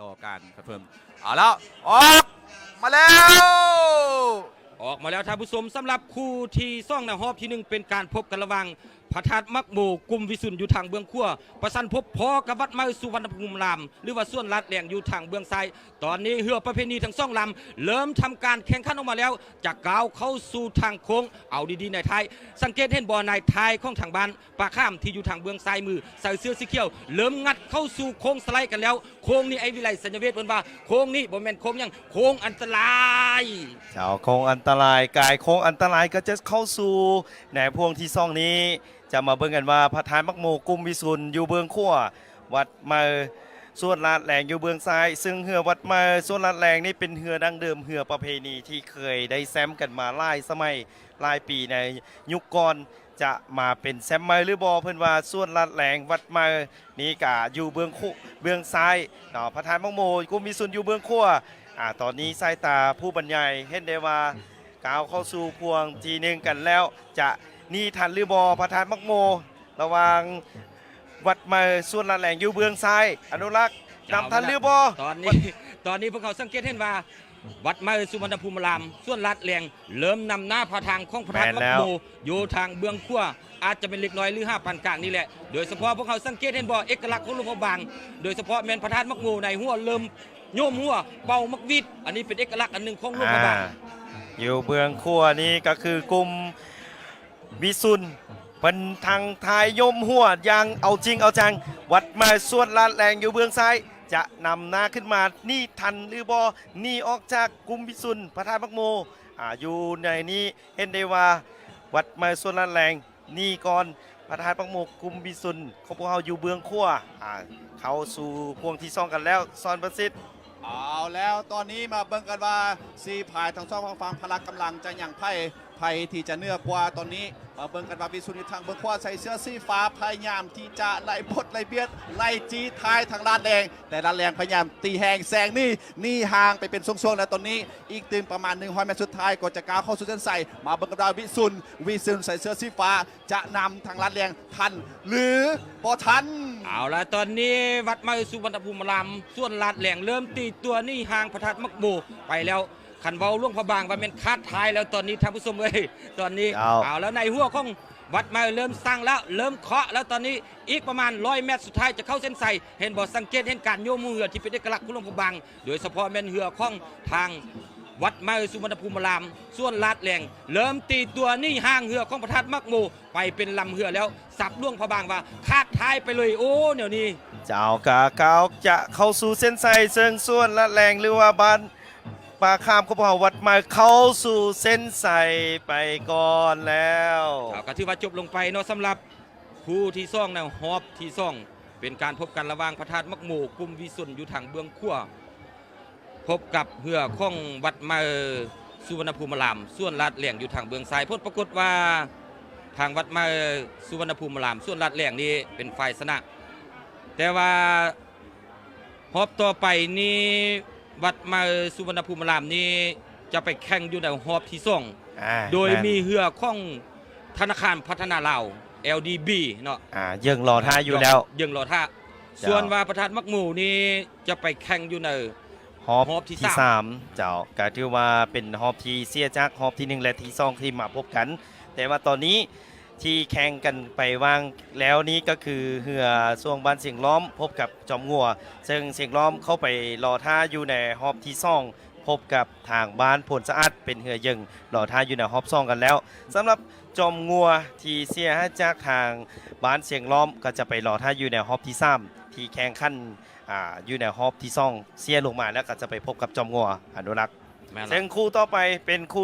ຕໍ່ການຄອນເຟີມ. ເອົາແລ້ວ ອອກມາແລ້ວ ອອກມາແລ້ວທ່ານຜູ້ຊົມ. ສຳລັບຄູ່ທີສອງໃນຮອບທີໜຶ່ງ ເປັນການພົບກັນລະຫວ່າງພະທາດໝາກໂມ ກຸ່ມວິສຸນ ຢູ່ທາງເບື້ອງຂວາ ປະສານພົບພໍ້ກັບວັດໃໝ່ສຸວັນນະພູມລາມ ຫຼືວ່າສວນລາດແລງຢູ່ທາງເບື້ອງຊ້າຍ. ຕອນນີ້ເຮືອປະເພນີທັງສອງລຳເລີ່ມທຳການແຂ່ງຂັນອອກມາແລ້ວ ຈະກ້າວເຂົ້າສູ່ທາງໂຄ້ງ. ເອົາດີໆ ນາຍທ້າຍ ສັງເກດເຫັນບໍ່ ນາຍທ້າຍຂອງທາງບ້ານ ປາຂາມທີ່ຢູ່ທາງເບື້ອງຊ້າຍມື ໃສ່ເສື້ອສີຂຽວ ເລີ່ມງັດເຂົ້າສູ່ໂຄ້ງສະໄລກັນແລ້ວ. ໂຄ້ງນີ້ ໄອ້ວິໄລ ໄຊຍະເວດ ເພິ່ນວ່າໂຄ້ງນີ້ບໍ່ແມ່ນໂຄ້ງຫຍັງ ໂຄ້ງອັນຕະລາຍ. ເຈົ້າ ໂຄ້ງອັນຕະລາຍ ກາຍໂຄ້ງອັນຕະລາຍກໍຈະເຂົ້າສູ່ໃນພວງທີສອງນີ້ ຈະມາເບິ່ງກັນວ່າ ພະທາດໝາກໂມ ກຸ່ມວິສຸນ ຢູ່ເບື້ອງຂວາ ວັດໃໝ່ສວນລາດແລງຢູ່ເບື້ອງຊ້າຍ. ເຊິ່ງເຮືອວັດໃໝ່ສວນລາດແລງນີ້ເປັນເຮືອດັ້ງເດີມ ເຮືອປະເພນີທີ່ເຄີຍໄດ້ແຊ້ມກັນມາຫຼາຍສະໄໝຫຼາຍປີໃນຍຸກກ່ອນ. ຈະມາເປັນແຊ້ມໃໝ່ຫຼືບໍ່? ເພິ່ນວ່າສວນລາດແລງ ວັດໃໝ່ນີ້ກະຢູ່ເບື້ອງຂວາ ເບື້ອງຊ້າຍເນາະ. ພະທາດໝາກໂມ ກຸ່ມວິສຸນ ຢູ່ເບື້ອງຂວາ. ອາ ຕອນນີ້ສາຍຕາຜູ້ບັນຍາຍເຫັນໄດ້ວ່າ ກ້າວເຂົ້າສູ່ພວງທີໜຶ່ງກັນແລ້ວ ຈະໜີທັນຫຼືບໍ່ ພະທາດໝາກໂມ ລະຫວ່າງວັດໃໝ່ສວນລາດແລງຢູ່ເບື້ອງຊ້າຍ. ອະນຸລັກ ນຳທັນຫຼືບໍ່? ຕອນນີ້ ຕອນນີ້ພວກເຮົາສັງເກດເຫັນວ່າ ວັດໃໝ່ສຸວັນນະພູມາລາມ ສວນລາດແລງ ເລີ່ມນຳໜ້າພາທາງຂອງພະທາດໝາກໂມ ແມ່ນແລ້ວ ຢູ່ທາງເບື້ອງຂວາ ອາດຈະເປັນເລັກນ້ອຍ ຫຼື ຫາປານກາງນີ້ແຫຼະ. ໂດຍສະເພາະພວກເຮົາສັງເກດເຫັນບໍ່ ເອກະລັກຂອງຫຼວງພະບາງ ໂດຍສະເພາະແມ່ນພະທາດໝາກໂມໃນຫົວເລີ່ມໂຍມຫົວເປົ່າໝາກຫວີດ ອັນນີ້ເປັນເອກະລັກອັນໜຶ່ງຂອງຫຼວງພະບາງ. ອາ ຢູ່ເບື້ອງຂວານີ້ກໍຄືກຸ່ມ ວິສຸນ ເພິ່ນທັງທ້າຍໂຍມຫົວຢ່າງເອົາຈິງເອົາຈັງ. ວັດໃໝ່ສວນລາດແລງຢູ່ເບື້ອງຊ້າຍ ຈະນຳໜ້າຂຶ້ນມາ ໜີທັນຫຼືບໍ່ ໜີອອກຈາກກຸ່ມວິສຸນ ພະທາດໝາກໂມ. ອາ ຢູ່ໃນນີ້ເຫັນໄດ້ວ່າ ວັດໃໝ່ສວນລາດແລງໜີກ່ອນ ພະທາດໝາກໂມ ກຸ່ມວິສຸນຂອງພວກເຮົາຢູ່ເບື້ອງຂວາ. ອາ ເຂົ້າສູ່ພວງທີສອງກັນແລ້ວ ສອນປະສິດ. ເອົາແລ້ວ ຕອນນີ້ມາເບິ່ງກັນວ່າ ສີ່ຝ່າຍທັງສອງຝັ່ງພະລະກຳລັງຈະຫຍັງໃຜ ໃຜທີ່ຈະເໜືອກວ່າ. ຕອນນີ້ມາເບິ່ງກັນວ່າ ວິສຸນຢູ່ທາງເບື້ອງຂວາ ໃສ່ເສື້ອສີຟ້າ ພະຍາຍາມທີ່ຈະໄລ່ບົດໄລ່ບຽດ ໄລ່ຈີ້ທ້າຍທາງລາດແລງ ແຕ່ລາດແລງພະຍາຍາມຕີແຮງແຊງໜີ ໜີຫ່າງໄປເປັນຊ່ວງໆ ແລ້ວ. ຕອນນີ້ອີກຕື່ມປະມານໜຶ່ງຮ້ອຍແມັດສຸດທ້າຍກໍຈະກ້າວເຂົ້າສູ່ເສັ້ນໄຊ. ມາເບິ່ງກັນວ່າ ວິສຸນ ວິສຸນໃສ່ເສື້ອສີຟ້າ ຈະນຳທາງລາດແລງທັນ ຫຼື ບໍ່ທັນ? ເອົາລະ ຕອນນີ້ວັດໃໝ່ສຸວັນນະພູມາລາມ ສວນລາດແລງ ເລີ່ມຕີຕົວໜີຫ່າງພະທາດໝາກໂມໄປແລ້ວ. ຄັນເວົ້າຫຼວງພະບາງວ່າແມ່ນຄາດທ້າຍແລ້ວ ຕອນນີ້ທ່ານຜູ້ຊົມເອີຍ. ຕອນນີ້ ເຈົ້າ ເອົາລະ ໃນຫົວຂອງວັດໃໝ່ເລີ່ມສັ່ງແລ້ວ ເລີ່ມເຄາະແລ້ວ. ຕອນນີ້ອີກປະມານຮ້ອຍແມັດສຸດທ້າຍຈະເຂົ້າເສັ້ນໄຊ. ເຫັນບໍ່? ສັງເກດເຫັນການໂຍມເຮືອທີ່ເປັນເອກະລັກຂອງຫຼວງພະບາງ ໂດຍສະເພາະແມ່ນເຮືອຂອງທາງວັດໃໝ່ສຸວັນນະພູມາລາມ ສວນລາດແລງ ເລີ່ມຕີຕົວໜີຫ່າງເຮືອຂອງພະທາດໝາກໂມ ໄປເປັນລຳເຮືອແລ້ວ. ສັບຫຼວງພະບາງວ່າຄາດທ້າຍໄປເລີຍ. ໂອ້ ແນວນີ້ ເຈົ້າ ກະກ້າວຈະເຂົ້າສູ່ເສັ້ນໄຊ ເຊິ່ງສວນລາດແລງ ຫຼືວ່າບ້ານປາຂາມຂອງພວກເຮົາ ວັດໃໝ່ເຂົ້າສູ່ເສັ້ນໄຊໄປກ່ອນແລ້ວ. ເຈົ້າ ກະຖືວ່າຈົບລົງໄປເນາະ ສຳລັບຄູ່ທີສອງໃນຮອບທີສອງ ເປັນການພົບກັນລະຫວ່າງພະທາດໝາກໂມ ກຸ່ມວິສຸນ ຢູ່ທາງເບື້ອງຂວາ ພົບກັບເຮືອຂອງວັດໃໝ່ສຸວັນນະພູມາລາມ ສວນລາດແລງຢູ່ທາງເບື້ອງຊ້າຍ. ຜົນປາກົດວ່າທາງວັດໃໝ່ສຸວັນນະພູມາລາມ ສວນລາດແລງນີ້ເປັນຝ່າຍຊະນະ. ແຕ່ວ່າຮອບຕໍ່ໄປນີ້ ວັດໃໝ່ສຸວັນນະພູມາລາມນີ້ຈະໄປແຂ່ງຢູ່ໃນຮອບທີສອງ ອາ ໂດຍ ແມ່ນ ມີເຮືອຂອງທະນາຄານພັດທະນາລາວ ແອລດີບີ ເນາະ ອາ ເຢິງລໍຖ້າຢູ່ແລ້ວ ເຢິງລໍຖ້າ. ເຈົ້າ ສ່ວນວ່າພະທາດໝາກໂມນີ້ຈະໄປແຂ່ງຢູ່ໃນຮອບ ຮອບທີ ທີສາມ ສາມ ເຈົ້າ ກະຖືວ່າເປັນຮອບທີ່ເສຍຈາກຮອບທີໜຶ່ງ ແລະ ທີສອງ ທີ່ມາພົບກັນ. ແຕ່ວ່າຕອນນີ້ທີ່ແຂ່ງກັນໄປຫວ່າງແລ້ວນີ້ ກໍຄືເຮືອຊ່ວງບ້ານຊຽງລ້ອມພົບກັບຈອມງົວ ເຊິ່ງຊຽງລ້ອມເຂົ້າໄປລໍຖ້າຢູ່ໃນຮອບທີສອງ ພົບກັບທາງບ້ານໂພນສະອາດ ເປັນເຮືອເຢິງລໍຖ້າຢູ່ໃນຮອບສອງກັນແລ້ວ. ສຳລັບຈອມງົວທີ່ເສຍໃຫ້ຈາກທາງບ້ານຊຽງລ້ອມ ກໍຈະໄປລໍຖ້າຢູ່ໃນຮອບທີສາມ ທີ່ແຂ່ງຂັນ ອາ ຢູ່ໃນຮອບທີສອງ ເສຍລົງມາແລ້ວກໍຈະໄປພົບກັບຈອມງົວ ອະນຸລັກ. ແມ່ນລະ ເຊິ່ງຄູ່ຕໍ່ໄປເປັນຄູ່